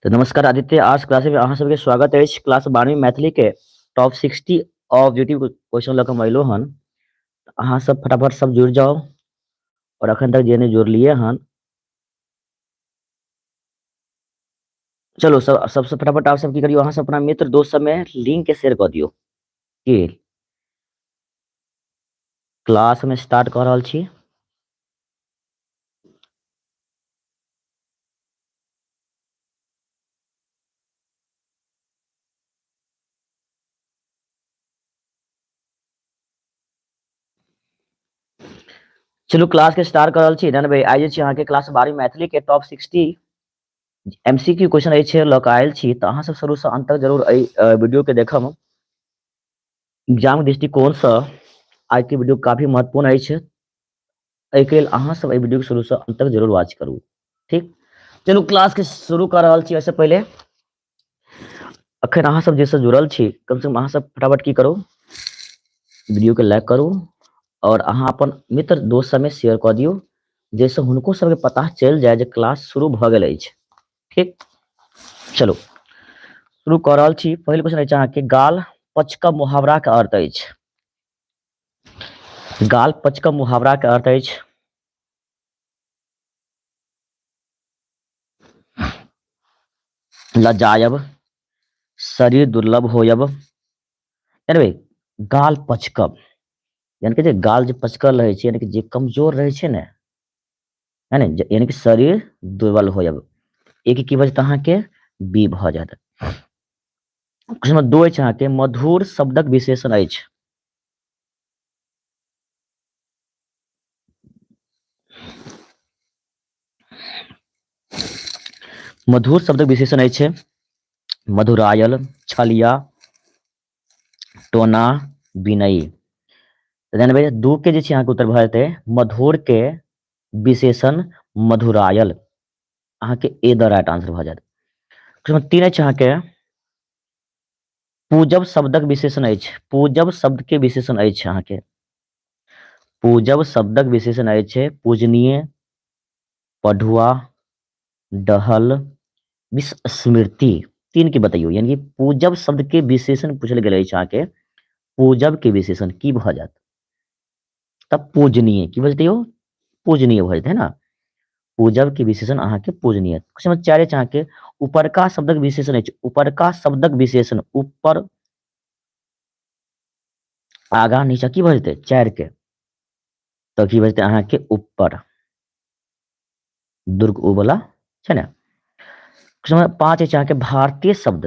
तऽ नमस्कार Aditya arts class में अहाँ सबके स्वागत अछि क्लास 12वीं मैथिली के टॉप 60 ऑब्जेक्टिव क्वेश्चन लऽ कऽ हम अयलहुँ हन अहाँ सब फटाफट सब जुड़ि जाउ आओर अखन तक जे नहि जुड़लियै हन चलो सब सबसे फटाफट आप सब की करियौ अहाँ सब अपना मित्र दोस्त सबमे लिंक के शेयर कऽ दियौ की क्लास में स्टार्ट कऽ रहल छी। चलू क्लास के स्टार्ट कर रहल छी। भाई आइ जे छी अहाँके क्लास 12 मैथिली के टॉप 60 एमसीक्यू क्वेश्चन अछि लऽ कऽ आयल छी, तऽ अहाँ सब शुरू से अंत तक जरूर एहि वीडियो के देखब। एग्जाम दृष्टिकोण से आइ के वीडियो काफी महत्वपूर्ण अछि, एहिके लेल अहाँ सब एहि वीडियो के शुरू से अंत तक जरूर वॉच करू। ठीक, चलू क्लास के शुरू कर रहल छी। एहिसँ पहिले अखन अहाँ सब जे जुड़ल छी कम से कम अहाँ सब फटाफट की करू, वीडियो के लाइक करू और अहाँ अपन मित्र दोस्त सबमे शेयर कऽ दियौ, जाहिसँ हुनको सबके पता चलि जाय जे क्लास शुरू भऽ गेल अछि। ठीक, चलू शुरू कऽ रहल छी। पहिल क्वेश्चन अछि अहाँके, गाल पचकब मुहावराके अर्थ अछि। गाल पचकब मुहावराके अर्थ अछि लजायब, शरीर दुर्लभ होयब, एनवे गाल पचकब, यानी कि जे गाल जे पचकल रहै छै, यानी कि जे कमजोर रहै छै ने, है ने, यानी कि शरीर दुर्बल होयब। एक की भऽ जेतै अहाँके बी भऽ जायत। क्वेश्चन नंबर 2 अछि अहाँके, मधुर शब्दक विशेषण अछि। मधुर शब्दक विशेषण अछि मधुरायल, छलिया, टोना, विनयी। तऽ 2 के जे छै अहाँके उत्तर भऽ जेतै मधुर के विशेषण मधुरायल, अहाँके ए द राइट आंसर भऽ जायत। क्वेश्चन 3 अछि अहाँके, पूजब शब्दक विशेषण अछि। पूजब शब्द के विशेषण अछि अहाँके, पूजब शब्दक विशेषण अछि पूजनीय, पढ़ुआ, डहल, विस्मृति। 3 के बतैयौ, यानी कि पूजब शब्द के विशेषण पूछल गेल अछि अहाँके, पूजब के विशेषण की भऽ जायत? तब पूजनीय की भऽ जेतै यौ? पूजनीय भऽ जेतै, है ना। पूजब के विशेषण अहाँके पूजनीय। क्वेश्चन नंबर 4 अछि अहाँके, उपरका शब्दक विशेषण अछि। उपरका शब्दक विशेषण ऊपर आगा नीचा की भऽ जेतै? 4 के तऽ की भऽ जेतै अहाँके ऊपर, दुर्ग उ वाला छै ने। क्वेश्चन नंबर 5 अछि अहाँके, भारतीय शब्द,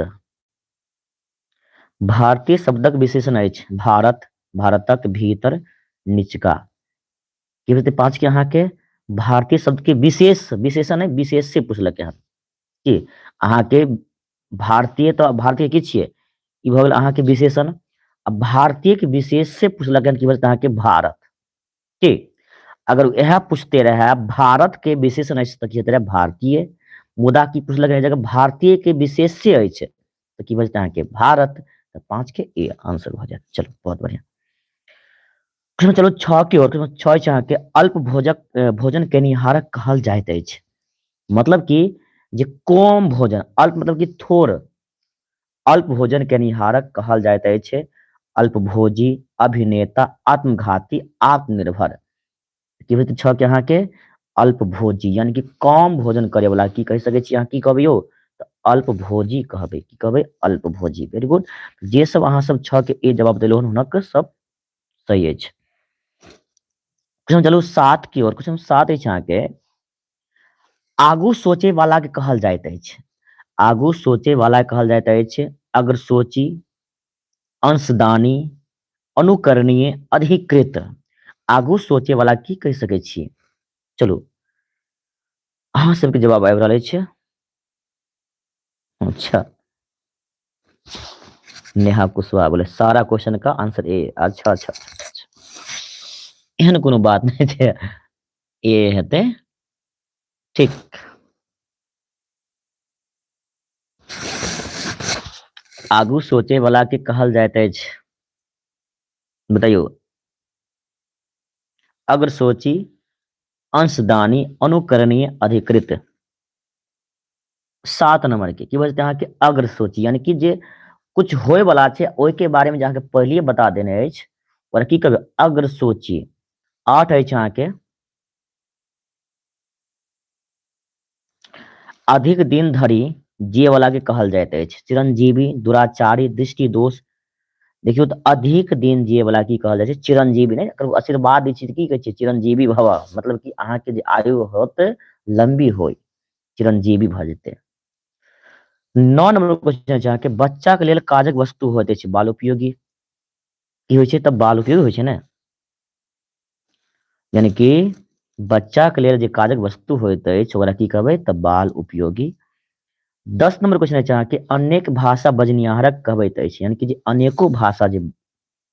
भारतीय शब्दक विशेषण अछि भारत, भारतक भीतर, निचका। की भेटतै 5 के अहाँके? भारतीय शब्द के विशेष, विशेषण है, विशेष से पूछलक हन की अहाँके भारतीय, तऽ भारतीय की छियै? ई भऽ गेल अहाँके विशेषण। आ भारतीय के विशेष से पूछलक हन की भेटतै अहाँके भारत। की अगर इएह पूछते रहे भारत के विशेषण अछि तऽ की हेतै रहे भारतीय, मुदा की पूछलक हन जगह भारतीय के विशेष से अछि तऽ की भऽ जेतै अहाँके भारत। तऽ 5 के ए आंसर भऽ जायत। चलू बहुत बढ़िया। चलू 6 के ओर, 6 अछि अहाँके, अल्प भोजन केनिहारक कहल जाइत अछि। मतलब कि जे कम भोजन, अल्प मतलब कि थोड़, अल्प भोजन केनिहारक कहल जाइत अछि अल्पभोजी, अभिनेता, आत्मघाती, आत्मनिर्भर। की होइत 6 के अहाँके अल्पभोजी, यानी कि कम भोजन करे वाला की कहि सकै छी अहाँ? की कहबै यौ? तऽ अल्पभोजी कहबै। की कहबै? अल्पभोजी। वेरी गुड। जे सब अहाँ सब 6 के ए जवाब देलहुँ हुनक सब सही अछि। क्वेश्चन चलू 7 की ओर। क्वेश्चन 7 अछि अहाँके, आगू सोचे वाला के कहल जाइत अछि। आगू सोचे वाला के कहल जाइत अछि अग्रसोची, अंशदानी, अनुकरणीय, अधिकृत। आगू सोचे वाला की कहि सकै छी? चलू अहाँ सबके जवाब आबि रहल अछि। अच्छा, नेहा कुशवाहा बोले सारा क्वेश्चन का आंसर ए। अच्छा अच्छा अच्छा, एहन कोनो बात नहीं छै, ए हेतै। ठीक, आगू सोचे वाला के कहल जाइत अछि, बताइयो। अग्रसोची, अंशदानी, अनुकरणीय, अधिकृत। 7 नंबर के की भऽ जेतै अहाँके अग्रसूची, यानी कि जे कुछ होय वाला छै ओहिके बारे में जे अहाँके पहिले बता देने अछि ओकरा की कहबै? अग्रसूची। 8 अछि अहाँके अधिक दिन धरि जिय वाला के कहल जाइत अछि। चिरंजीवी, दुराचारी, दृष्टि दोष। देखियौ तऽ अधिक दिन जिय वाला की कहल जाइ छै? चिरंजीवी। नहि आशीर्वाद दै छी की कहै छै? चिरंजीवी भव, मतलब कि अहाँके जे आयु होत लंबी होय, चिरंजीवी भऽ जेतै। 9 नंबर क्वेश्चन छै अहाँके बच्चा के लेल काजक वस्तु होइत अछि बाल उपयोगी। की होइ छै? तऽ बाल उपयोगी होइ छै ने, यानी कि बच्चा के लेल जे काजक वस्तु होइत अछि ओकरा की कहबै? तऽ बाल उपयोगी। 10 नंबर क्वेश्चन अछि अहाँके अनेक भाषा बजनिहारक कहबैत अछि, यानी कि जे अनेको भाषा जे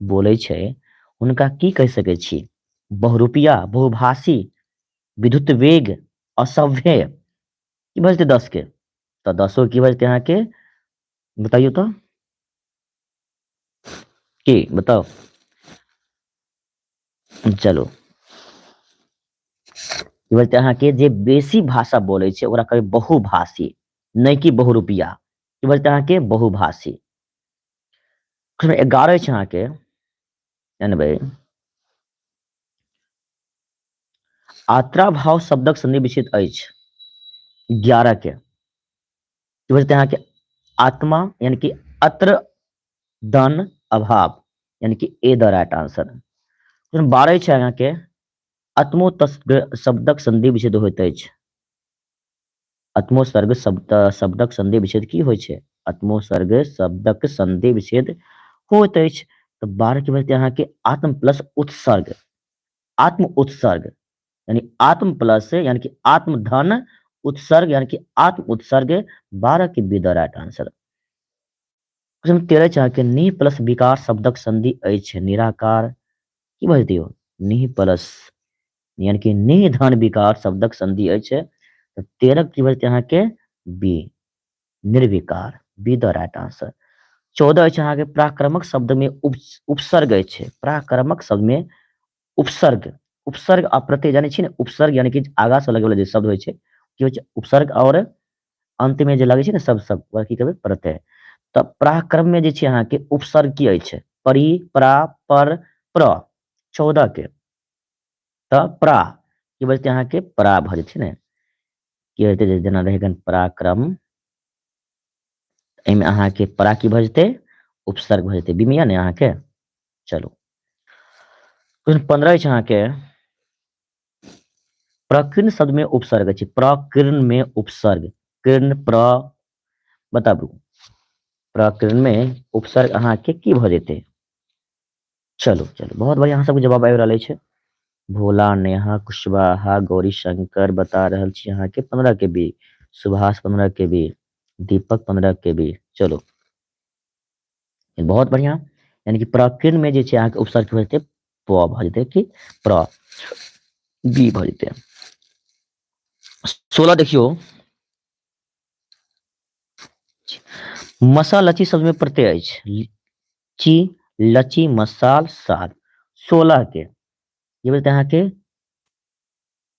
बोलै छै हुनका की कहि सकै छी? बहुरूपिया, बहुभाषी, विद्युत वेग, असभ्य। की भऽ जेतै 10 के? तऽ 10 की भऽ जेतै अहाँके? बताइयो तऽ की बताउ। चलू की भऽ जेतै अहाँके? जे बेसी भाषा बोलै छै ओकरा कहबै बहुभाषी, नहि कि बहुरूपिया। की भऽ जेतै अहाँके? बहुभाषी। 11 छै अहाँके एनबै आत्राभाव शब्दक संधि विच्छेद अछि 11 के। की भऽ जेतै अहाँके? आत्मा, यानी कि अत्र धन अभाव, यानी कि ए the right answer. 12 छै अहाँके आत्मोत्सर्ग शब्दक संधि विच्छेद होइत अछि। आत्मोत्सर्ग शब्दक संधि विच्छेद की होइ छै? आत्मोत्सर्ग शब्दक संधि विच्छेद होइत अछि। तऽ 12 के भऽ अहाँके आत्म प्लस उत्सर्ग, आत्म उत्सर्ग, यानी आत्म प्लस यानी कि आत्मधन उत्सर्ग, यानी कि आत्म उत्सर्ग। 12 के बी the right answer. 13 छै अहाँके निह प्लस विकार शब्दक संधि अछि निराकार। की भऽ जेतै यौ? निह प्लस यानी कि निधन विकार शब्दक संधि अछि। तऽ 13 की भऽ जेतै अहाँके? बी निर्विकार, बी the right answer. 14 अछि अहाँके पराक्रमक शब्द में उपसर्ग अछि। पराक्रमक शब्द में उपसर्ग, उपसर्ग आ प्रत्यय जानै छी ने? उपसर्ग यानी कि आगा से लगे वाला जे शब्द होइ छै की होइ छै? उपसर्ग, और अंत में जे लगै छै ने शब्द सब ओकरा की कहबै? प्रत्यय। तऽ पराक्रम में जे छै अहाँके उपसर्ग की अछि? परि, परा, पर, प्र। 14 के तऽ प्रा की बजतै अहाँके? परा भऽ जेतै ने। की हेतै जेना रहै पराक्रम, एहिमे अहाँके परा की भऽ जेतै? उपसर्ग भऽ जेतै। बीमिया ने अहाँके। चलू 15 अछि अहाँके प्रकीर्ण शब्द में उपसर्ग अछि। प्रकीर्ण में उपसर्ग, कीर्ण प्र बताबू प्रकीर्ण में उपसर्ग अहाँके की भऽ जेतै? चलू चलू बहुत बढ़िया अहाँ सबके जवाब आबि रहल अछि। भोला, नेहा, कुशवाहा, गौरी शंकर बता रहल छी अहाँके 15 के बी, सुभाष 15 के बी, दीपक 15 के बी। चलू बहुत बढ़िया, यानी कि प्रकीर्ण में जे छै अहाँके उपसर्ग भऽ जेतै प भऽ जेतै कि प्र बी भऽ जेतै। 16 देखियौ मसालची शब्द में प्रत्यय अछि। ची, लची, मसाल, साल। 16 के ये बोलते अहाँके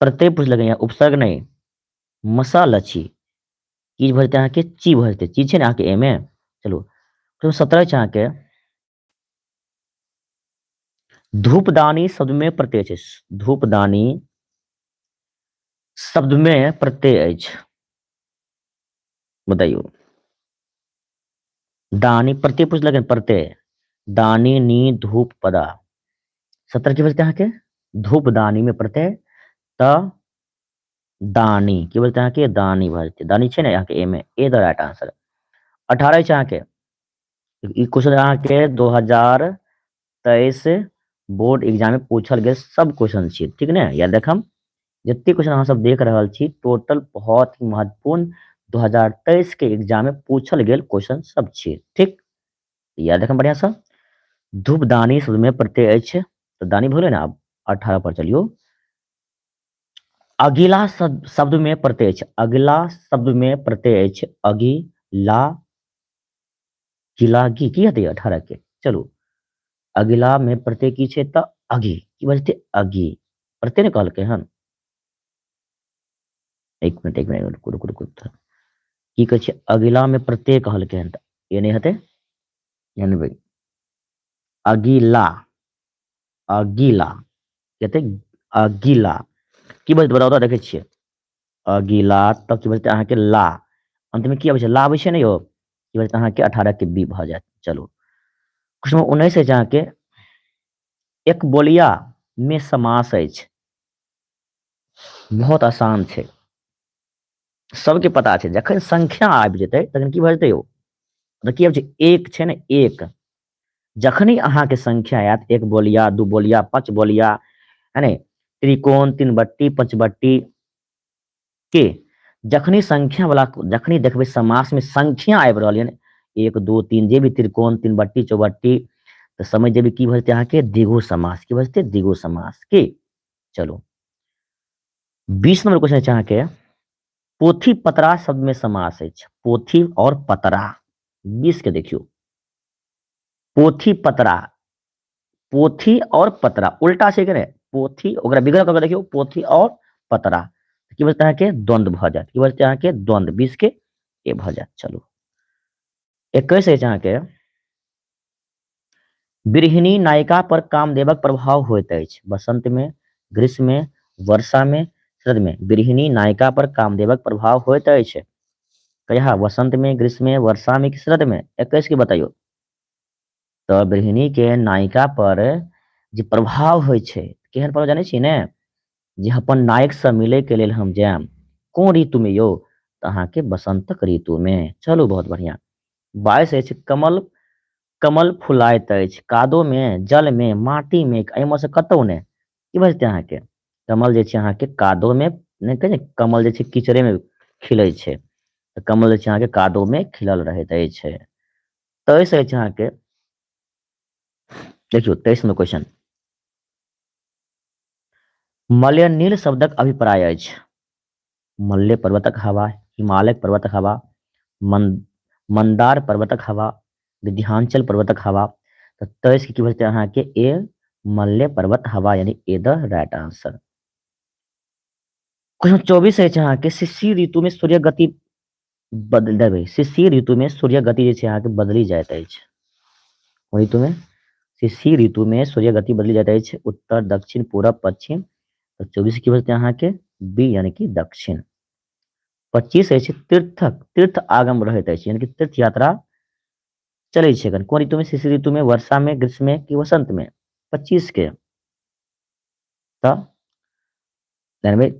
प्रत्यय पूछलक यहाँ, उपसर्ग नहीं। मसालची की भऽ जेतै अहाँके? ची भऽ जेतै। ची छै ने अहाँके एमे। चलू 17 छै अहाँके धूपदानी शब्द में प्रत्यय छै। धूपदानी शब्द में प्रत्यय अछि। बताइयो दानी प्रत्यय पूछलक प्रत्यय दानी नी धूप पदा। 17 की बजते अहाँके? धूपदानी में प्रत्यय त दानी की बोलते अहाँके? दानी भऽ जेतै। दानी छै ने अहाँके ए में, ए the right answer. 18 छै अहाँके ई क्वेश्चन अहाँके 2023 बोर्ड एग्जाम में पूछल गेल सब क्वेश्चन छी, ठीक ने? याद रखम जते क्वेश्चन अहाँ सब देख रहल छी टोटल बहुत ही महत्वपूर्ण 2023 के एग्जाम में पूछल गेल क्वेश्चन सब छी, ठीक? याद रखम बढ़िया से। धूपदानी शब्द में प्रत्यय अछि तऽ दानी भऽ गेलै ने। आब 18 पर चलियौ। अगिला शब्द में प्रत्यय अछि। अगिला शब्द में प्रत्यय अछि अगिला गिला गी की हेतै 18 के? चलू अगिला में प्रत्यय की छै तऽ अगी की बजतै? अगी प्रत्यय ने कहलकै हन। एक मिनट एक मिनट रुकू रुकू रुकू। की कहै छै अगिला में प्रत्यय कहलकै हन तऽ ए नहि हेतै। जानबै अगिला, अगिला हेतै अगिला की बजतै बताउ तऽ देखै छियै। अगिला तब की बजतै अहाँके ला, अंतमे की अबै छै? ला अबै छै ने यौ। की बजतै अहाँके 18 के बी भऽ जायत। चलू क्वेश्चन नंबर 19 अछि अहाँके, एक बोलिया में समास अछि। बहुत आसान छै, सबके पता छै। जखन संख्या आबि जेतै तखन की भऽ जेतै यौ? तऽ की आबै छै? एक छै ने, एक। जखनी अहाँके संख्या आयत एक बोलिया, दू बोलिया, पाँच बोलिया, है ने, त्रिकोण, तीन बट्टी, पाँच बट्टी के जखनी संख्या वाला, जखनी देखबै समास में संख्या आबि रहल यऽ, 1 2 3 जे भी त्रिकोण, तीन बट्टी, चौबट्टी, तऽ समझ जेबै की भऽ जेतै अहाँके द्विगु समास। की भऽ जेतै? द्विगु समास। की चलू 20 नंबर क्वेश्चन छै अहाँके, पोथी पतरा शब्द में समास अछि। पोथी और पतरा, 20 के देखियौ, पोथी पतरा, पोथी और पतरा उल्टा छै कि नहि? पोथी ओकरा विग्रह कऽ के देखियौ, पोथी और पतरा की बजतै अहाँके? द्वंद्व भऽ जायत। की बजतै अहाँके? द्वंद्व। 20 के ए भऽ जायत। चलू 21 अछि अहाँके, विरहिणी नायिका पर कामदेवक प्रभाव होइत अछि। बसंत में, ग्रीष्म में, वर्षा में, शरद में। विरहिणी नायिका पर कामदेवक प्रभाव होइत अछि कहिया? वसंत में, ग्रीष्म में, वर्षा में कि शरद में? 21 के बताइयो। तऽ विरहिणी के नायिका पर जे प्रभाव होइ छै, केहन प्रभाव जानै छी ने? जे अपन नायक से मिले के लेल हम जायब कोन ऋतु में यौ? तऽ अहाँके बसंतक ऋतु में। चलू बहुत बढ़िया। 22 अछि, कमल, कमल फुलाइत अछि कादो में, जल में, माटी में, एहिमे से कतौ नहि। की भऽ जेतै अहाँके? कमल जे छै अहाँके कादो में नहि कहै छै, कमल जे छै कीचड़े में खिलै छै, तऽ कमल जे छै अहाँके कादो में खिलल रहैत अछि। 23 अछि अहाँके, देखियौ 23 नंबर क्वेश्चन, मलयनील शब्दक अभिप्राय अछि। मलय पर्वतक हवा, हिमालय पर्वतक हवा, मंदार पर्वतक हवा, विंध्याचल पर्वतक हवा। तऽ 23 के की भऽ जेतै अहाँके? ए मलय पर्वत हवा, यानी ए द राइट आंसर। क्वेश्चन 24 अछि अहाँके, शिशिर ऋतु में सूर्य गति बदल देबै। शिशिर ऋतु में सूर्य गति जे छै अहाँके बदलि जाइत अछि। कोन ऋतु में? शिशिर ऋतु में सूर्य गति बदलि जाइत अछि। उत्तर, दक्षिण, पूरब, पश्चिम। तऽ 24 की भऽ जेतै अहाँके? बी, यानी कि दक्षिण। 25 अछि, तीर्थक, तीर्थ आगम रहैत अछि, यानी कि तीर्थ यात्रा चलै छै एखन। कोन ऋतु में? शिशिर ऋतु में, वर्षा में, ग्रीष्म में कि वसंत में? 25 के तऽ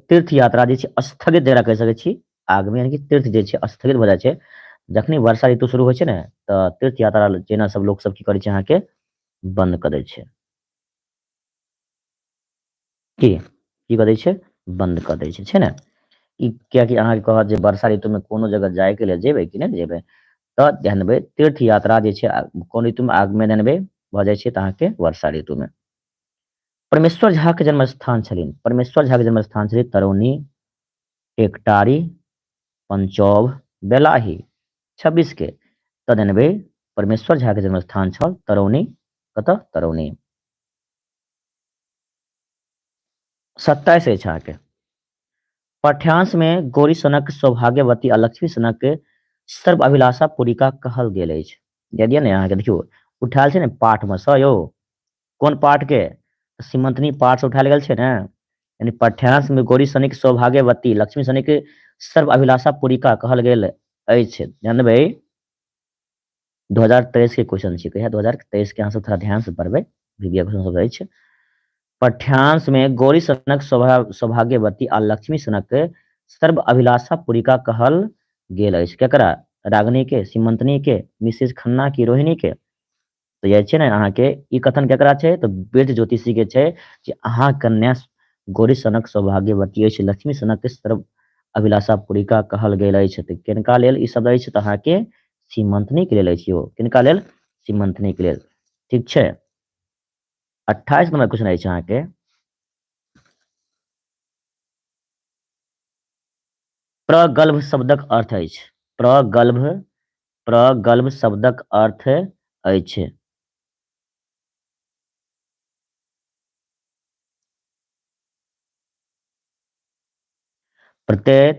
तीर्थ यात्रा जे छै स्थगित जकरा कहि सकै छी आगमे, यानी कि तीर्थ जे छै स्थगित भऽ जाइ छै जखनी वर्षा ऋतु शुरू होइ छै ने, तऽ तीर्थ यात्रा जेना सब लोक सब की करै छै अहाँके बंद कऽ दै छै। की की कऽ दै छै? बंद कऽ दै छै, छै ने? ई कियाकि अहाँके कहत जे वर्षा ऋतु में कोनो जगह जाय के लेल जेबै कि नहि जेबै, तऽ ध्यान देबै तीर्थ यात्रा जे छै कोन ऋतु में आगमे ध्यान देबै भऽ जाइ छै तऽ अहाँके वर्षा ऋतु में। परमेश्वर झा के जन्म स्थान छलनि, परमेश्वर झा के जन्म स्थान छलै तरौनी, एकटारी, पंचौभ, बेलाही। 26 के तऽ ध्यान देबै परमेश्वर झा के जन्म स्थान छल तरौनी। कतऽ? तरौनी। 27 अछि अहाँके, पाठ्यांश में गौरी सनक सौभाग्यवती आ लक्ष्मी सनक सर्व अभिलाषा पूरिका कहल गेल अछि। यदि ने अहाँके देखियौ उठायल छै ने पाठ में सँ यौ, कोन पाठ के? सीमंतनी पाठ से उठायल गेल छै ने, यानी पाठ्यांश में गौरी सनिक सौभाग्यवती लक्ष्मी सनिक सर्व अभिलाषा पूरिका कहल गेल अछि। ध्यान देबै 2023 के क्वेश्चन छै, कहिया? 2023 के। अहाँ सब थोड़ा ध्यान से पढ़बै, वीडियो क्वेश्चन सब अछि। पाठ्यांश में गौरी सनक सौभाग्यवती आ लक्ष्मी सनक सर्व अभिलाषा पूरिका कहल गेल अछि। केकरा? रागिनी के, सीमंतनी के, मिसेज खन्ना की रोहिणी के? तऽ यह छै ने अहाँके ई कथन केकरा छै? तऽ वृद्ध ज्योतिषी के छै जे अहाँ कन्या गौरी सनक सौभाग्यवती अछि, लक्ष्मी सनक सर्व अभिलाषा पूरिका कहल गेल अछि। तऽ किनका लेल ई शब्द अछि? तऽ अहाँके सीमंतनी के लेल अछि यौ। किनका लेल? सीमंतनी के लेल। ठीक छै। 28 नंबर क्वेश्चन अछि अहाँके, प्रगल्भ शब्दक अर्थ अछि। प्रगल्भ, प्रगल्भ शब्दक अर्थ अछि। प्रत्यय,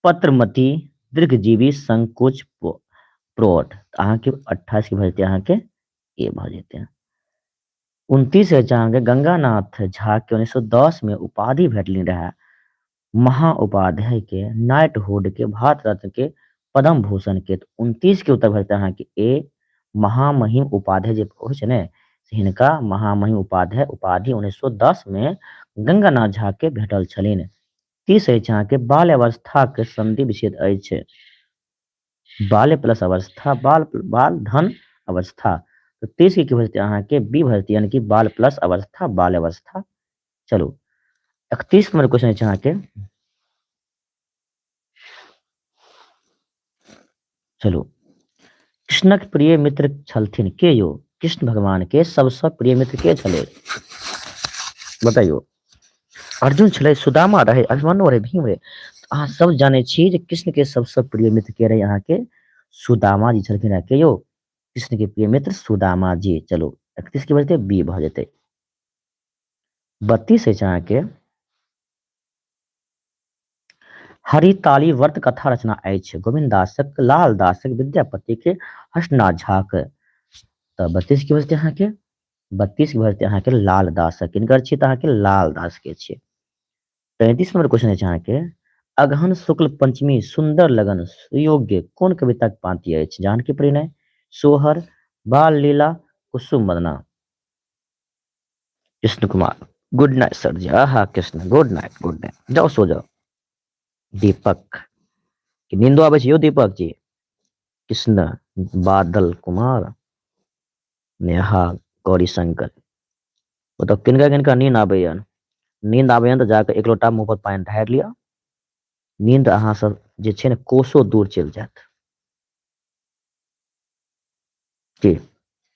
पत्रमति, दीर्घजीवी, संकोच, प्रौढ़। अहाँके 28 के भऽ जेतै अहाँके ए भऽ जेतै। 29 अछि अहाँके गंगानाथ झा के 1910 में उपाधि भेटलनि रहे महा उपाध्याय के, नाइटहुड के, भारत रत्न के, पद्म भूषण के। 29 के उत्तर भऽ जेतै अहाँके ए, महामहिम उपाध्याय जे होइ छै ने, हिनका महामहिम उपाध्याय उपाधि 1910 में गंगानाथ झा के भेटल छलनि। 30 अछि अहाँके बाल्यावस्थाक संधि विच्छेद अछि। बाल्य प्लस अवस्था, बाल बाल धन अवस्था। तऽ 30 के की भऽ जेतै अहाँके बी भऽ जेतै, यानी कि बाल प्लस अवस्था, बाल अवस्था। चलू 31 नंबर क्वेश्चन अछि अहाँके। चलू, कृष्णक प्रिय मित्र छलथिन के यौ? कृष्ण भगवान के सबसँ प्रिय मित्र के छलै बताइयो? अर्जुन छलै, सुदामा रहै, अभिमन्यु रहै, भीम रहै। अहाँ सब जानै छी जे कृष्ण के सबसँ प्रिय मित्र के रहै? अहाँके सुदामा जी छलखिन के यौ? कृष्ण के प्रिय मित्र सुदामा जी। चलू 31 के बजते बी भऽ जेतै। 32 अछि अहाँके हरिताली व्रत कथा रचना अछि गोविन्द दासक, लाल दासक, विद्यापति के, हर्षनाथ झाक। तऽ 32 के बजते अहाँके, 32 के बजते अहाँके लाल दासक। किनकर छी? तऽ अहाँके लाल दास के छी। 33 नंबर क्वेश्चन अछि अहाँके अगहन शुक्ल पंचमी सुंदर लगन सुयोग्य कोन कविताक पांति अछि? जानकी परिणय, सोहर, बाल लीला, Kusum Madana. Krishna Kumar good night sir ji. आहा Krishna good night, good night, जाओ सो जाओ। दीपक की नींदो आबै छै यौ दीपक जी? कृष्ण बादल कुमार, नेहा गौरी शंकर, बताउ किनका किनका नींद आबैया? नींद आबैया तऽ जाकऽ एक लोटा मुँह पर पानि ढारि लिअ, नींद अहाँ सब जे छै ने कोसो दूर चलि जायत। की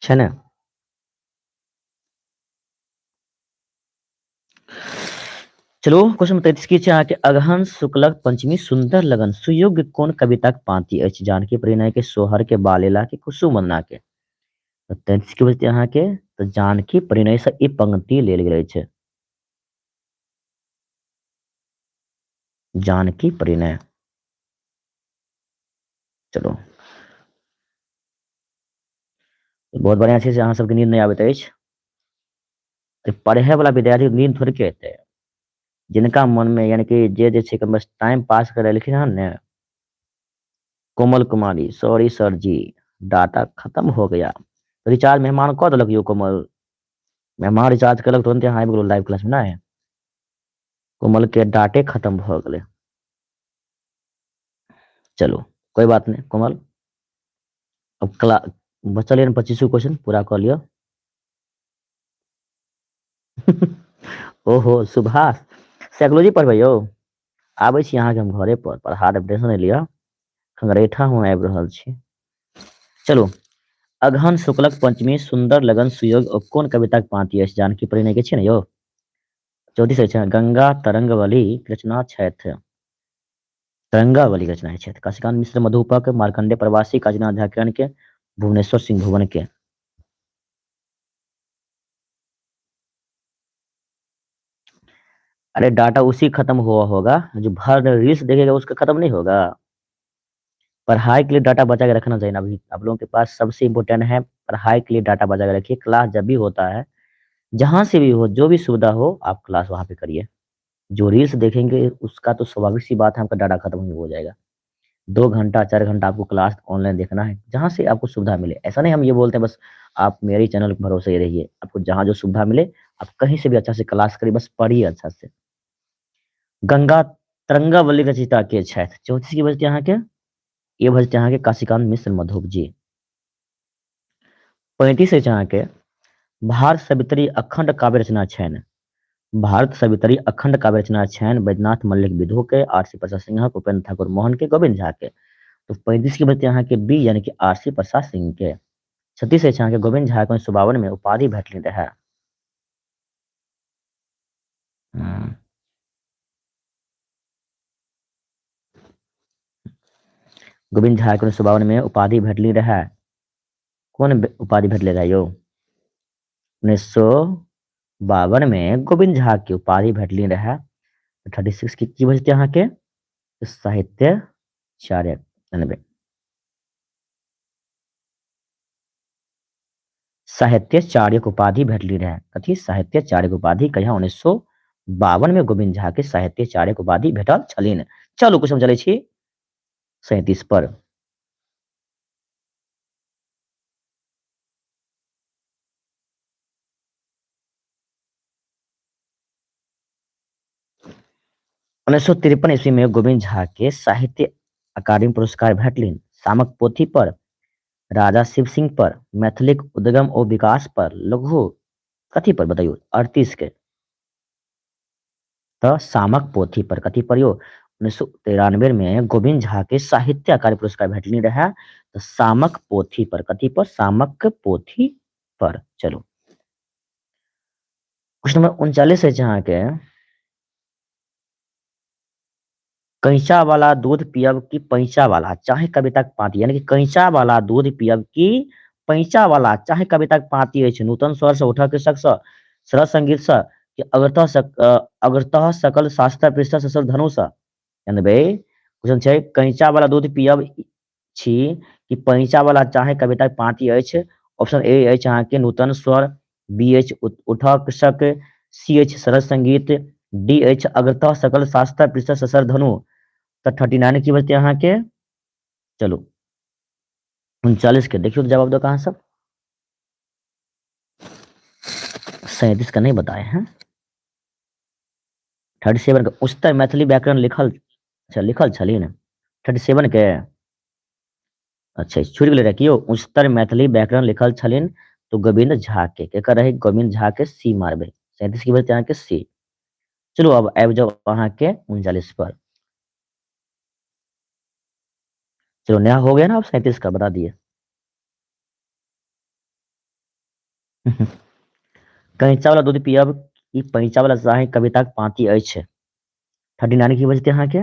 छै ने? चलू क्वेश्चन 33 की छै अहाँके अगहन शुक्लक पंचमी सुंदर लगन सुयोग्य कोन कविताक पांति अछि? जानकी परिणय के, सोहर के, बालेला के, कुसुम वंदना के। तऽ 33 के बजते अहाँके तऽ जानकी परिणय से ई पंक्ति लेल गेल अछि, जानकी परिणय। चलू बहुत बढ़िया छै से अहाँ सबके नींद नहि आबैत अछि। पढ़े वाला विद्यार्थी नींद थोड़के एतै, जिनका मन में यानी कि जे जे छै बस टाइम पास करे एलखिन हन ने। Komal Kumari sorry sir ji data खत्म हो गया, रिचार्ज मेहमान कऽ देलक यौ कोमल, मेहमान रिचार्ज केलक तुरंते अहाँ आबि गेलहुँ लाइव क्लास में। नहि कोमल के डाटे खत्म भऽ गेलै। चलू कोई बात नहीं कोमल, अब क्ला बचल यऽ 25 क्वेश्चन पूरा कऽ लिअ। ओहो सुभाष साइकोलॉजी पढ़बै यौ? आबै छी अहाँके हम घरे पर पढ़ा देब, टेंशन नहि लिअ, खंगरेठा हम आबि रहल छी। चलू अगहन शुक्लक पंचमी सुंदर लगन सुयोग कोन कविताक पांति अछि? जानकी परिणय के छै ने यौ? 34 अछि गंगा तरंगवली रचना छथि, तरंगावली रचना छथि काशीकांत मिश्र मधुपक, मार्कंडे प्रवासी, काशीनाथ झा किरण के, भुवनेश्वर सिंह भुवन के। अरे डाटा उसी खत्म हुआ होगा जो भर रील्स देखेगा, उसका खत्म नहीं होगा। पढ़ाई के लिए डाटा बचा के रखना चाहिए ना। अभी आप लोगों के पास सबसे इम्पोर्टेंट है पढ़ाई के लिए डाटा बचा के रखिए। क्लास जब भी होता है, जहां से भी हो, जो भी सुविधा हो, आप क्लास वहां पे करिए। जो रील्स देखेंगे उसका तो स्वाभाविक सी बात है आपका डाटा खत्म ही हो जाएगा। 2 घंटा 4 घंटा आपको क्लास ऑनलाइन देखना है, जहां से आपको सुविधा मिले। ऐसा नहीं हम ये बोलते हैं बस आप मेरे चैनल पर भरोसे ही रहिए, आपको जहां जो सुविधा मिले आप कहीं से भी अच्छा से क्लास करिए, बस पढ़िए अच्छा से। गंगा तरंगावली रचयिता के छथि? 34 की बजते अहाँके ये बजते अहाँके काशीकांत मिश्र मधुप जी। 35 अछि अहाँके भारत सवित्री अखंड काव्य रचना छनि, भारत सवित्री अखंड काव्य रचना छनि बैद्यनाथ मल्लिक विधु के, आर सी प्रसाद सिंहक, उपेंद्र ठाकुर मोहन के, गोविंद झा के। तो 35 के बजते अहाँके बी यानी कि आर सी प्रसाद सिंह के। 36 अछि अहाँके गोविंद झा के 1952 में उपाधि भेटलनि रहए। गोविंद झा के 1952 में उपाधि भेटली रहए। कोन उपाधि भेटले रहे यौ? 1952 में गोविंद झा के उपाधि भेटली रहे। 36 के की बजते अहाँके साहित्याचार्य। धन्यवाद। साहित्याचार्यक उपाधि भेटली रहे। कथी? साहित्याचार्यक उपाधि कहिया? 1952 में गोविंद झा के साहित्याचार्यक उपाधि भेटल छलनि। चलू क्वेश्चन चलै छी 37 पर। 1953 ईस्वी में गोविंद झा के साहित्य अकादमी पुरस्कार भेटलनि। सामक पोथी पर, राजा शिव सिंह पर, मैथिलीक उद्गम ओ विकास पर, लघु कथी पर बताइयो? 38 के। तऽ सामक पोथी पर। कथी पर यौ? 1993 में गोविंद झा के साहित्य अकादमी पुरस्कार भेटलनि रहे तऽ सामक पोथी पर। कथी पर? सामक पोथी पर। चलू क्वेश्चन नंबर 39 अछि अहाँके, कैंचा वाला दूध पियब की पैंचा वाला चाहे कविताक पाँति, यानी कि कैंचा वाला दूध पियब की पैंचा वाला चाहे कविताक पाँति अछि। नूतन स्वर से, उठक कृषक से, सरस संगीत से कि अग्रतः सकल शास्त्र पृष्ठ ससर धनु से? जानबे क्वेश्चन छै कैंचा वाला दूध पियब छी कि पैंचा वाला चाहे कविताक पाँति अछि। ऑप्शन ए अछि अहाँके नूतन स्वर, बी अछि उठक कृषक, सी अछि सरस संगीत, डी अछि अग्रतः सकल शास्त्र पृष्ठ ससर धनु। तऽ 39 की बचतै अहाँके? चलू 39 के देखियौ जवाब दो कहाँ सब। 37 का नहीं बताए हैं। 37 के उच्चतर मैथिली व्याकरण लिखल, अच्छा लिखल छलियै ने 37 के, अच्छा छुटि गेलै रहए कि यौ। उच्चतर मैथिली व्याकरण लिखल छलनि तो गोविंद झा के, केकर रहे? गोविंद झा के। सी मारबै। 37 की बचतै अहाँके सी। चलू अब आबि जाउ अहाँके 39 पर। चलो नया हो गया ना अब 37 का बता दिए। कैंचा वाला दूध पियब ई पैंचा वाला चाहे कविताक पाँति अछि। 39 की बजते अहाँके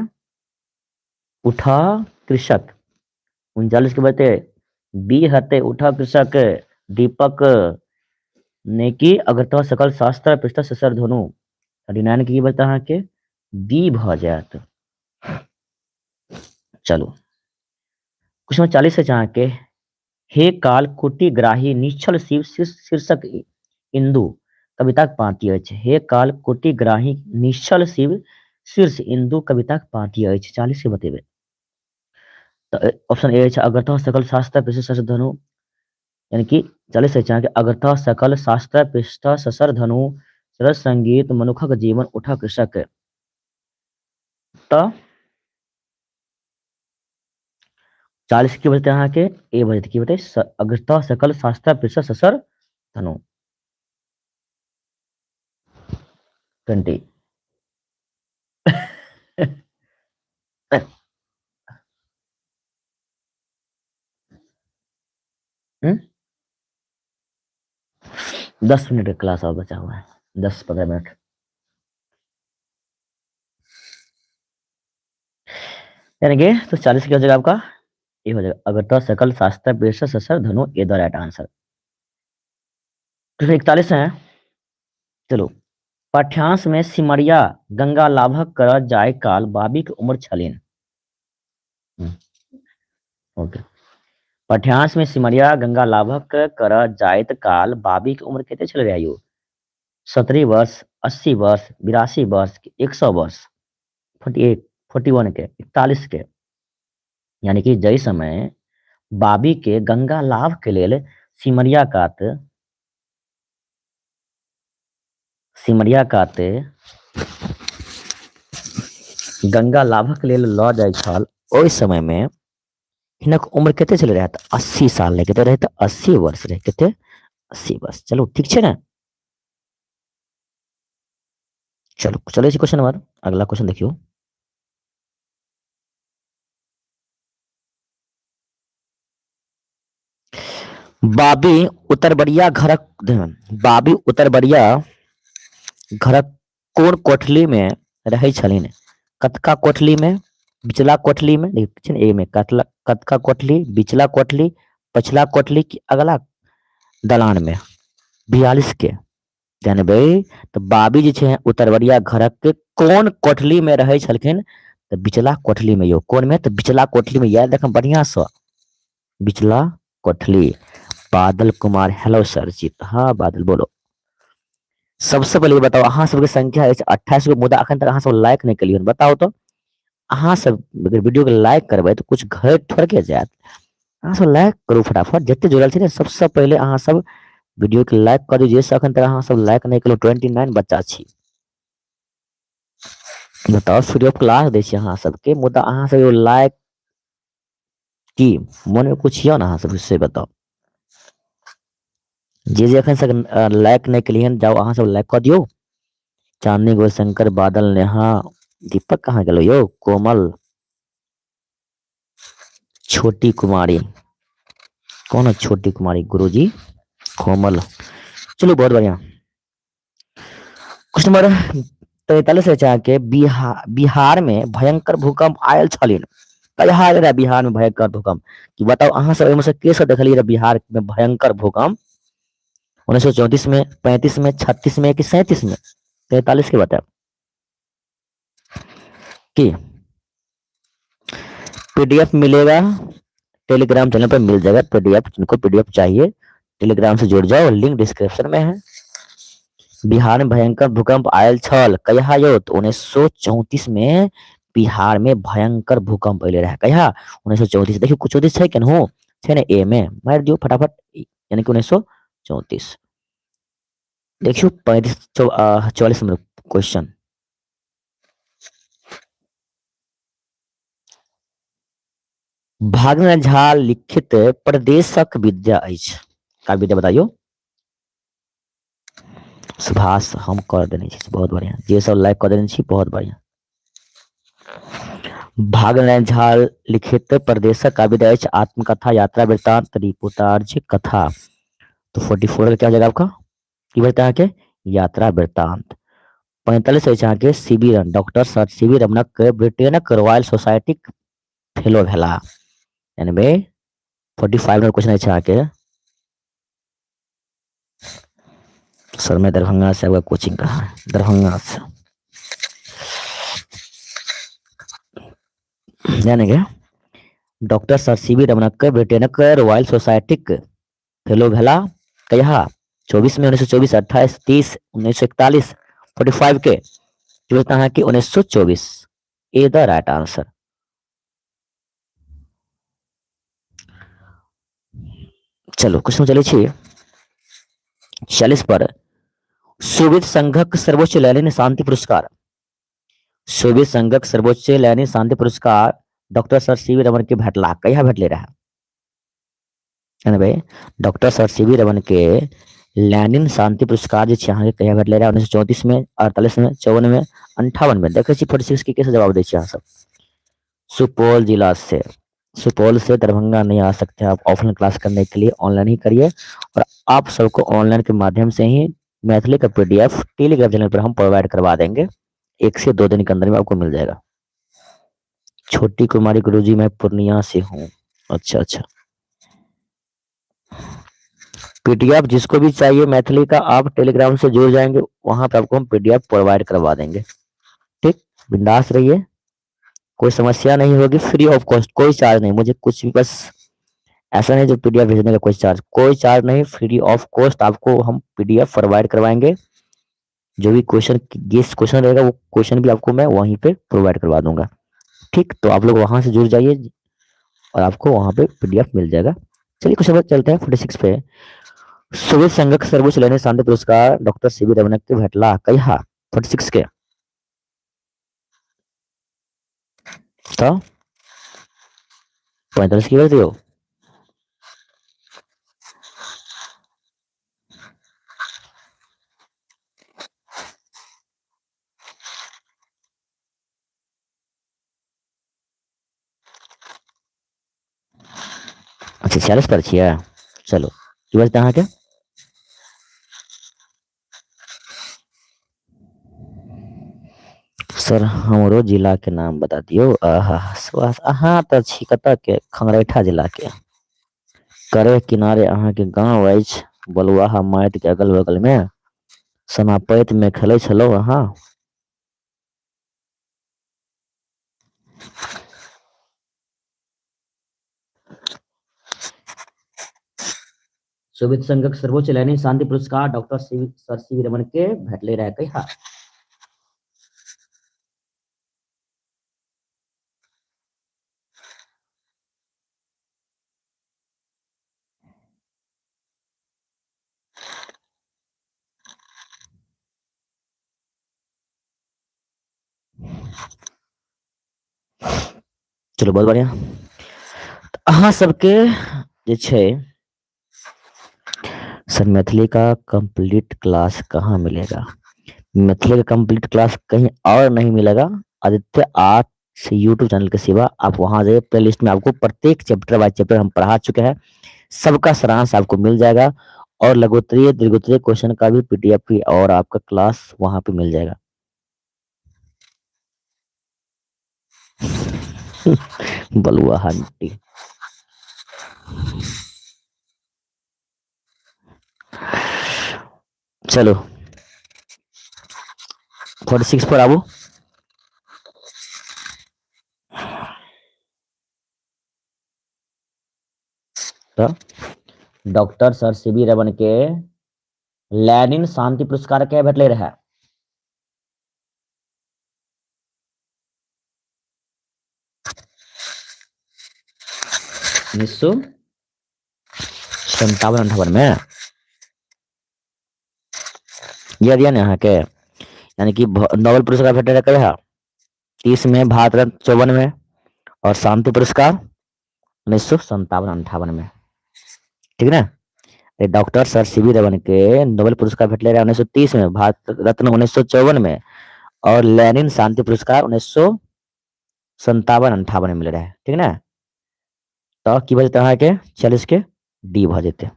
उठा कृषक। 39 के बजते बी हते उठा कृषक दीपक ने कि अग्रतः सकल शास्त्र पृष्ठ ससर धनु। 39 के की बजते अहाँके बी भऽ जायत। चलू क्वेश्चन 40 अछि अहाँके, हे काल कुटिग्राही निश्चल शिव शीर्षक इंदु कविताक पाँति अछि। हे काल कुटिग्राही निश्चल शिव शीर्ष इंदु कविताक पाँति अछि। 40 के बतेबै तऽ ऑप्शन ए अछि अग्रतः सकल शास्त्र पृष्ठ ससर धनु, यानी कि 40 अछि अहाँके अग्रतः सकल शास्त्र पृष्ठ ससर धनु सरस संगीत मनुखक जीवन उठा कृषक। तऽ 40 की बजते अहाँके ए बजते, की बजते? अग्रतः सकल शास्त्र पृष्ठ ससर धनु। 20 10 मिनट का क्लास और बचा हुआ है, 10-15 मिनट। यानी कि तो 40 क्या हो जाएगा आपका? ये हो जाएगा अग्रतः सकल शास्त्र पृष्ठ ससर धनु, ए the right answer. तो 41 है। चलो पाठ्यांश में सिमरिया गंगा लाभक कर जाय काल बाबी के उम्र छलिन। ओके, पाठ्यांश में सिमरिया गंगा लाभक कर जाइत काल बाबी के उम्र कते छल रहे यो? 70 वर्ष, 80 वर्ष, 82 वर्ष, 100 वर्ष। 48, 41 के, 41 के, यानी कि जै समय बाबी के गंगा लाभ के लेल सिमरिया कात, सिमरिया कात गंगा लाभक लेल लऽ जाइ छल, ओहि समय में हिनक उम्र कते छलै रहै? तऽ 80 साल रहे। कते रहे? तऽ 80 वर्ष रहे। कते? 80 वर्ष। चलू ठीक छै ने? चलू चलै छी क्वेश्चन नंबर, अगला क्वेश्चन देखियौ। बाबी उतरबरिया घरक, बाबी उतरबरिया घरक कोन कोठली में रहै छलनि? कतका कोठली में, बिचला कोठली में, देखियौ ने एमे कतला, कतका कोठली, बिचला कोठली, पछिला कोठली कि अगला दलान में? 42 के जानबै तऽ बाबी जे छै उतरबरिया घरक कोन कोठली में रहै छलखिन? तऽ बिचला कोठली में यौ। कोन में? तऽ बिचला कोठली में। याद रखब बढ़िया से, बिचला कोठली। बादल कुमार हेलो सर जी। हाँ बादल बोलो। सबसे पहिले बताउ अहाँ सबके संख्या अछि 28 गो, मुदा अखन तक अहाँ सब लाइक नहि केलियै। बताउ तऽ अहाँ सब अगर वीडियो के लाइक करबै तऽ कुछ घटि थोड़के जायत। अहाँ सब लाइक करू फटाफट, जते जुड़ल छी ने सबसे पहिले अहाँ सब वीडियो के लाइक करू। जे अखन तक अहाँ सब लाइक नहि केलहुँ, 29 बच्चा छी। बताउ फ्री ऑफ क्लास दै छी अहाँ सबके, मुदा अहाँ सब लाइक की मन में कुछ यऽ ने अहाँ सब से बताउ। जे जे एखन तक लाइक नहि केलियै हन, जाउ अहाँ सब लाइक कऽ दियौ। चांदनी गौशंकर, बादल, नेहा, दीपक कहाँ गेलो यौ? कोमल, छोटी कुमारी, कौन है छोटी कुमारी? गुरुजी, कोमल। चलो बहुत बढ़िया। क्वेश्चन नंबर 43 है अहाँके, बिहार में भयंकर भूकंप आयल छलिन। कहिया आयल रहे बिहार में भयंकर भूकंप? कि बताउ अहाँ सब एहिमे से के सब देखलियै रहे बिहार में भयंकर भूकंप? 1934 में, 35 में, 36 में कि 37 में? 43 के बताओ कि पीडीएफ मिलेगा टेलीग्राम चैनल पर, मिल जाएगा पीडीएफ। जिनको पीडीएफ चाहिए टेलीग्राम से जुड़ जाओ, लिंक डिस्क्रिप्शन में है। बिहार में भयंकर भूकंप आयल छल कहिया यौ? तो 1934 में बिहार में भयंकर भूकंप अयले रहे। कहिया? 1934। देखियौ 34 छै केनहु छै ने, ए में मारि दियौ फटाफट, यानी कि 1934। देखियौ 35 44 नंबर क्वेश्चन। भागना झा लिखित प्रदेशक विद्या अछि। का विद्या बताइयो? सुभाष हम कर देने छी, बहुत बढ़िया। जे सब लाइक कर देने छी बहुत बढ़िया। भागनारायण झा लिखित प्रदेशक का विद्या अछि आत्मकथा, यात्रा वृत्तांत, रिपोर्टाज, कथा। तो 44 का क्या हो जाएगा आपका? की बचता अहाँके? यात्रा वृत्तांत। 45 अछि अहाँके C V Raman, doctor sir C V रमनक ब्रिटेनक रॉयल सोसाइटीक फेलो भेला। यानी 45 नंबर क्वेश्चन अछि अहाँके। सर मैं दरभंगा से, आपका कोचिंग कहाँ है? दरभंगा से। यानी कि डॉक्टर सर सीवी रमनक ब्रिटेनक रॉयल सोसाइटीक फेलो भेला कहिया? 24 में, 1924, 28, 30, 1941, 45 के अहाँके 1924। ए the right answer. चलो क्वेश्चन चलै छी 46 पर। सोवियत संघक सर्वोच्च लेनिन शांति पुरस्कार, सोवियत संघक सर्वोच्च लेनिन शांति पुरस्कार डॉक्टर सर सीवी रमन के भेटला। कहिया भेटले रहे? भाई डॉक्टर सर सीवी रमन के लेनिन शांति पुरस्कार जे छै अहाँके कहिया भेटले रहे? 1934 में, 48 में, 54 में, 58 में। देखै छी 46 के कैसे जवाब दै छी अहाँ सब। सुपौल जिला से, सुपौल से दरभंगा नहीं आ सकते आप ऑफलाइन क्लास करने के लिए, ऑनलाइन ही करिए। और आप सबको ऑनलाइन के माध्यम से ही मैथिली का पीडीएफ टेलीग्राम चैनल पर हम प्रोवाइड करवा देंगे। 1 से 2 दिन के अंदर में आपको मिल जाएगा। छोटी कुमारी गुरुजी मैं पूर्णिया से हूँ। अच्छा अच्छा, पीडीएफ जिसको भी चाहिए मैथिली का, आप टेलीग्राम से जुड़ जाएंगे, वहां पर आपको हम पीडीएफ प्रोवाइड करवा देंगे। ठीक, बिंदास रहिए, कोई समस्या नहीं होगी, फ्री ऑफ कॉस्ट, कोई चार्ज नहीं। मुझे कुछ भी बस ऐसा नहीं जो पीडीएफ भेजने का कोई चार्ज, कोई चार्ज नहीं, फ्री ऑफ कॉस्ट आपको हम पीडीएफ प्रोवाइड करवाएंगे। जो भी क्वेश्चन गेस क्वेश्चन रहेगा वो क्वेश्चन भी आपको मैं वहीं पे प्रोवाइड करवा दूंगा। ठीक, तो आप लोग वहां से जुड़ जाइए और आपको वहां पे पीडीएफ मिल जाएगा। चलिए कुछ समय चलते हैं 46 पे। सोवियत संघक सर्वोच्च लेनिन शांति पुरस्कार डॉक्टर सीवी रमन के भेटला कहिया? 46 के। तो 45 की दियो। अच्छा 46 पर छियै। चलो की बचतै अहाँके? सर हमरो जिला के नाम बता दियौ। आहा अहाँ तऽ छी कतऽ के? खंगरैठा जिला के। करे किनारे अहाँके गाँव अछि, बलुआहा माटि के अगल बगल में सनापैत में खेलै छलहुँ अहाँ। सोवियत संघक सर्वोच्च लेनिन शांति पुरस्कार doctor sir C V Raman के भेटले रहे कहिया? चलो बहुत बढ़िया। अहाँ सबके जे छै सर मैथिली का कंप्लीट क्लास कहाँ मिलेगा? मैथिली का कंप्लीट क्लास कहीं और नहीं मिलेगा, आदित्य आर्ट्स यूट्यूब चैनल के सिवा। आप वहां जाइए, प्ले लिस्ट में आपको प्रत्येक चैप्टर बाय चैप्टर हम पढ़ा चुके हैं, सबका सारांश आपको मिल जाएगा और लघुत्तरीय दीर्घोत्तरीय क्वेश्चन का भी पीडीएफ भी और आपका क्लास वहां पे मिल जाएगा। बलुआ हंटी। चलो 46 पर आबू। तो doctor sir C V Raman के लेनिन शांति पुरस्कार के भेटले रहे? 1957-58 में याद यऽ ने अहाँके? यानी कि नोबेल पुरस्कार भेटल रहे कहिया? 30 में, भारत रत्न 54 में और शांति पुरस्कार 1957-58 में, ठीक ने? Doctor sir C V Raman के नोबेल पुरस्कार भेटले रहे 1930 में, भारत रत्न 1954 में और लेनिन शांति पुरस्कार 1957-58 में मिले रहे, ठीक ने? तो की भऽ जेतै अहाँके 46 के डी भऽ जेतै।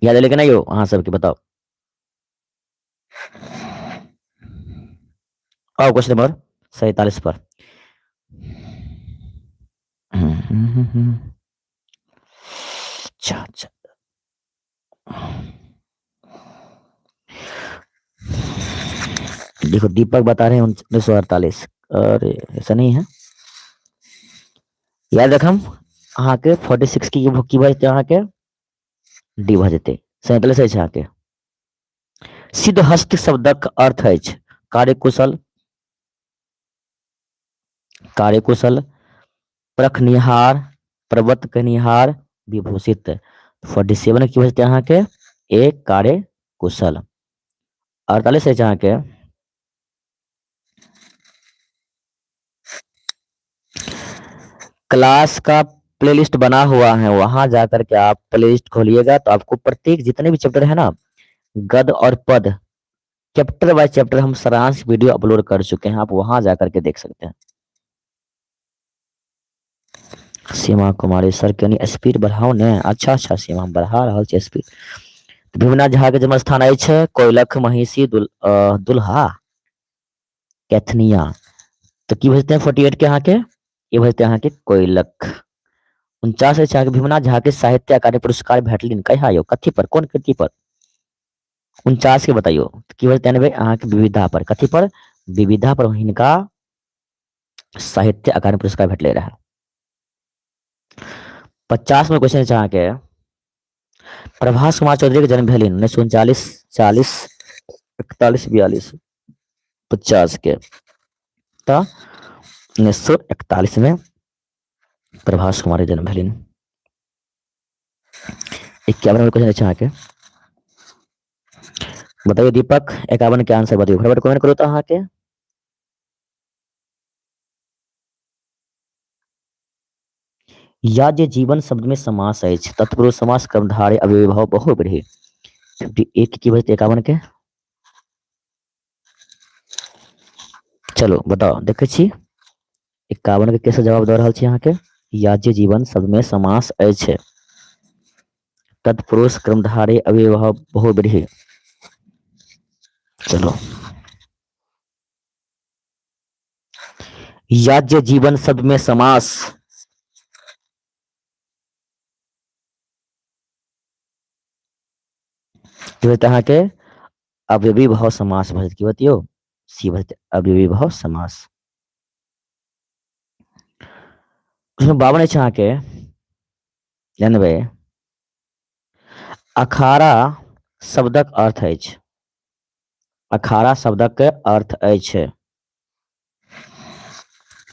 याद एलै कि नहि यौ अहाँ सबके बताउ? आउ क्वेश्चन नंबर 47 पर। अच्छा अच्छा, देखो दीपक बता रहे हैं 1948। अरे ऐसा नहीं है, याद रखम अहाँके 46 की की भऽ जेतै अहाँके डी भऽ जेतै। 47 अछि अहाँके। सिद्धहस्त शब्दक अर्थ अछि कार्यकुशल, कार्यकुशल, प्रखनिहार, पर्वत कनिहार, विभूषित। 47 की भऽ जेतै अहाँके ए कार्यकुशल। 48 अछि अहाँके। क्लास का प्लेलिस्ट बना हुआ है, वहां जाकर के आप प्लेलिस्ट खोलिएगा तो आपको प्रत्येक जितने भी चैप्टर है ना, गद और पद, चैप्टर बाय चैप्टर हम सारांश वीडियो अपलोड कर चुके हैं, आप वहां जाकर के देख सकते हैं। सीमा कुमारी सर कनी स्पीड बढ़ाओ ने। अच्छा अच्छा सीमा, हम बढ़ा रहल छी स्पीड। भीमनाथ झा के जन्म स्थान अछि कोयलख, महिषी, दुल्हा, कैथनिया। तो की भऽ जेतै 48 के अहाँके? ई भऽ जेतै अहाँके कोयलख। 49 अछि अहाँके भीमनाथ झा के साहित्य अकादमी पुरस्कार भेटलिन कहिया यौ? कथी पर, कोन कृति पर? 49 के बताइयो। की भऽ जेतै भाई अहाँके? विविधा पर। कथी पर? विविधा पर हिनका साहित्य अकादमी पुरस्कार भेटले रहे। 50 में क्वेश्चन अछि अहाँके। प्रभास कुमार चौधरी के जन्म भेलिन 1939, 40, 41, 42, 50 के। तऽ 1941 में प्रभास कुमार के जन्म भेलिन। 51 नंबर क्वेश्चन अछि अहाँके। बताइए दीपक, 51 के आंसर बताइए, फटाफट कमेंट करू तऽ अहाँके। या जे जीवन शब्द में समास अछि, तत्पुरुष समास, कर्मधारय, अव्ययीभाव, बहुव्रीहि। 51 की भऽ जेतै 51 के? चलो बताओ, देखै छी 51 के कैसे जवाब दऽ रहल छी अहाँके। या जे जीवन शब्द में समास अछि, तत्पुरुष, कर्मधारय, अव्ययीभाव, बहुव्रीहि। चलो, याज्य जीवन शब्द में समास। की होतै अहाँके? अव्ययीभाव समास भऽ जेतै। की बतियौ? सी भऽ जेतै अव्ययीभाव समास। 52 अछि अहाँके, जानबै। अखाड़ा शब्दक अर्थ अछि। अखाड़ा शब्दक अर्थ अछि।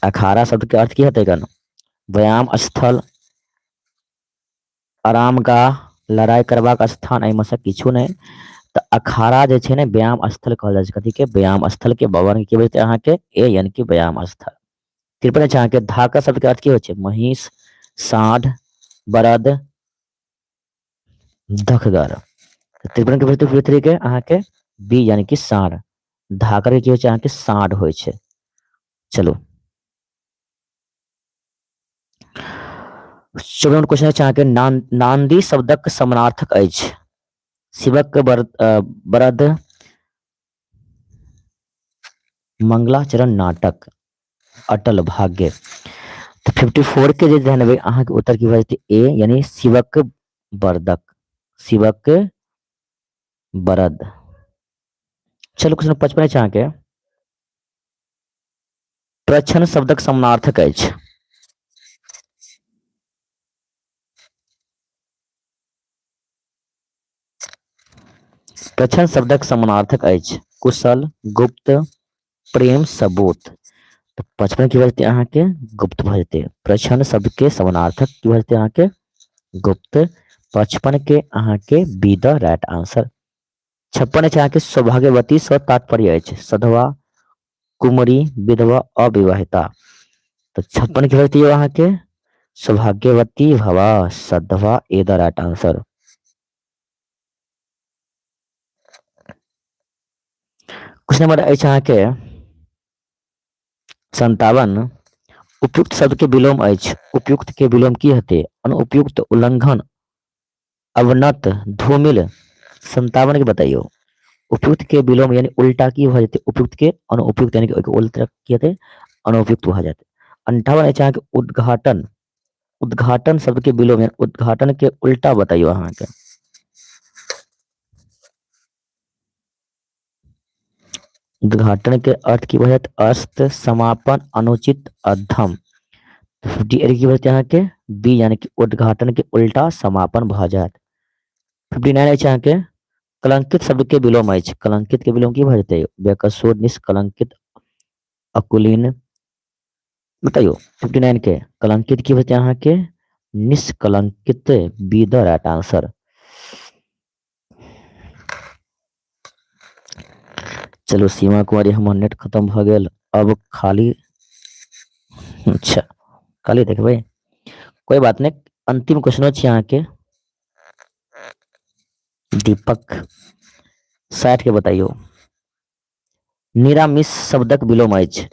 अखाड़ा शब्द के अर्थ की हेतै गन? व्यायाम स्थल, आरामगाह, लड़ाइ करबाक स्थान, एहिमे से किछु नहि। तऽ अखाड़ा जे छै ने व्यायाम स्थल कहल जाइ छै। कथी के? व्यायाम स्थल के भवन की बजतै अहाँके? ए यानी कि व्यायाम स्थल। 53 छै अहाँके धाका शब्द के अर्थ की होइ छै? महींस, साँढ़, बरद, धखगर। 53 के बजतै 53 के अहाँके बी यानी कि साँढ़। धाकर के की होइ छै अहाँके? साँढ़ होइ छै। चलू 54 क्वेश्चन छै अहाँके नान्दी शब्दक समानार्थक अछि। शिवक बरद, मंगलाचरण नाटक, अटल भाग्य। तऽ 54 के जे ध्यान देबै अहाँके उत्तर की भऽ जेतै? ए यानी शिवक बरदक, शिवक बरद। चलू क्वेश्चन 55 छै अहाँके प्रच्छन्न शब्दक समानार्थक अछि। प्रच्छन्न शब्दक समानार्थक अछि कुशल, गुप्त, प्रेम, सबूत। तऽ 55 की भऽ जेतै अहाँके? गुप्त भऽ जेतै। प्रच्छन्न शब्द के समानार्थक की भऽ जेतै अहाँके? गुप्त। 55 के अहाँके बी द राइट आंसर। 56 अछि अहाँके सौभाग्यवती सँ तात्पर्य अछि सधवा, कुमरी, विधवा, अविवाहिता। तऽ 56 के भऽ जेतै अहाँके सौभाग्यवती भवा, सधवा, ए द राइट आंसर। क्वेश्चन नंबर अछि अहाँके 57 उपयुक्त शब्द के विलोम अछि। उपयुक्त के विलोम की हेतै? अनुपयुक्त, उल्लंघन, अवनत, धूमिल। 57 के बताइयो उपयुक्त के विलोम यानी उल्टा की भऽ जेतै? उपयुक्त के अनुपयुक्त यानी कि ओहिके उल्टा की हेतै? अनुपयुक्त भऽ जायत। 58 अछि अहाँके उद्घाटन। उद्घाटन शब्द के विलोम यानी उद्घाटन के उल्टा बताइयो अहाँके। उद्घाटन के अर्थ की भऽ जायत? अस्त, समापन, अनुचित, अधम। 58 की भऽ जेतै अहाँके? बी यानी कि उद्घाटन के उल्टा समापन भऽ जायत। 59 अछि अहाँके कलंकित शब्द के विलोम अछि। कलंकित के विलोम की भऽ जेतै? बेकसूर, निष्कलंकित, अकुलीन। बताइयो 59 के कलंकित की भऽ जेतै अहाँके? निष्कलंकित, बी द राइट आंसर। चलू सीमा कुमारी हमर नेट खत्म भऽ गेल, अब खाली अच्छा खाली देखबै, कोई बात नहीं। अंतिम क्वेश्चनो छी अहाँके दीपक 60 के बताइयो निरामिष शब्दक विलोम अछि।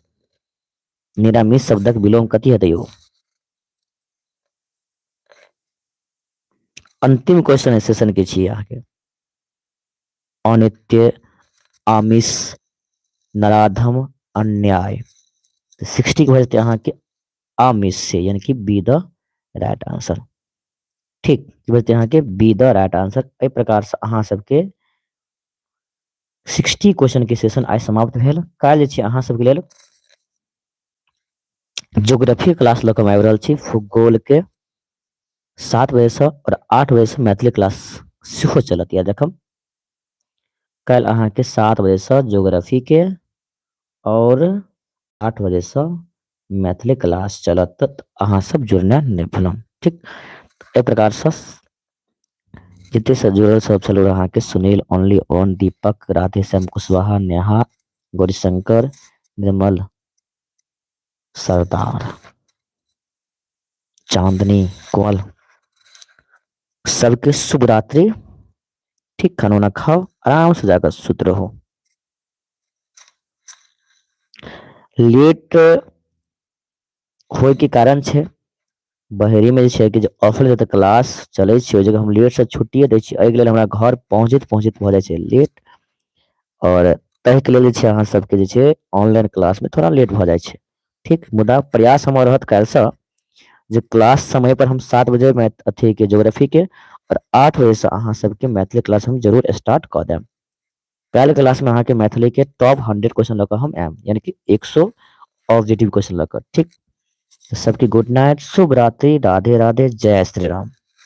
निरामिष शब्दक विलोम कथी हेतै यौ? अंतिम क्वेश्चन सेशन के छी अहाँके। अनित्य, आमिष, नराधम, अन्याय। तऽ 60 के भऽ जेतै अहाँके आमिष से यानी कि बी द राइट आंसर। ठीक की भऽ जेतै अहाँके? Be the right answer. एहि प्रकारसँ अहाँ सबके 60 क्वेश्चन के सेशन आइ समाप्त भेल। काल्हि जे छै अहाँ सबके लेल ज्योग्राफी क्लास लऽ कऽ हम आबि रहल छी, भूगोल के 7 बजेसँ आओर 8 बजेसँ मैथिली क्लास सेहो चलत। याद रखब काल्हि अहाँके 7 बजेसँ ज्योग्राफी के आओर 8 बजेसँ मैथिली क्लास चलत, तऽ अहाँ सब जुड़नाइ नहि भूलब। ठीक एहि प्रकारसँ जते सब जुड़ल सब छलहुँ अहाँके सुनील, ओनली ओन, दीपक, राधेश्याम कुशवाहा, नेहा, गौरीशंकर, निर्मल, सरदार, चांदनी, कोमल, सबके शुभ रात्रि। ठीक खाना वाना खाओ, आराम से जाकर सुत रहो। लेट होय के कारण छै बहेरी में जे छै कि जे ऑफलाइन जतऽ क्लास चलै छै ओहि जगह हम लेट से छुट्टिए दै छी, एहिके लेल हमरा घर पहुँचैत पहुँचैत भऽ जाइ छै लेट, आओर ताहिके लेल जे छै अहाँ सबके जे छै ऑनलाइन क्लासमे थोड़ा लेट भऽ जाइ छै। ठीक मुदा प्रयास हमर रहत काल्हिसँ जे क्लास समय पर हम 7 बजे अथी के ज्योग्राफी के और 8 बजे से अहाँ सबके मैथिली क्लास हम जरूर स्टार्ट कऽ देब। काल्हि क्लास में अहाँके मैथिली के टॉप 100 क्वेश्चन लऽ कऽ हम आयब, यानी कि 100 ऑब्जेक्टिव क्वेश्चन लऽ कऽ। ठीक सबके गुड नाइट, शुभ रात्रि, राधे राधे, जय श्री राम।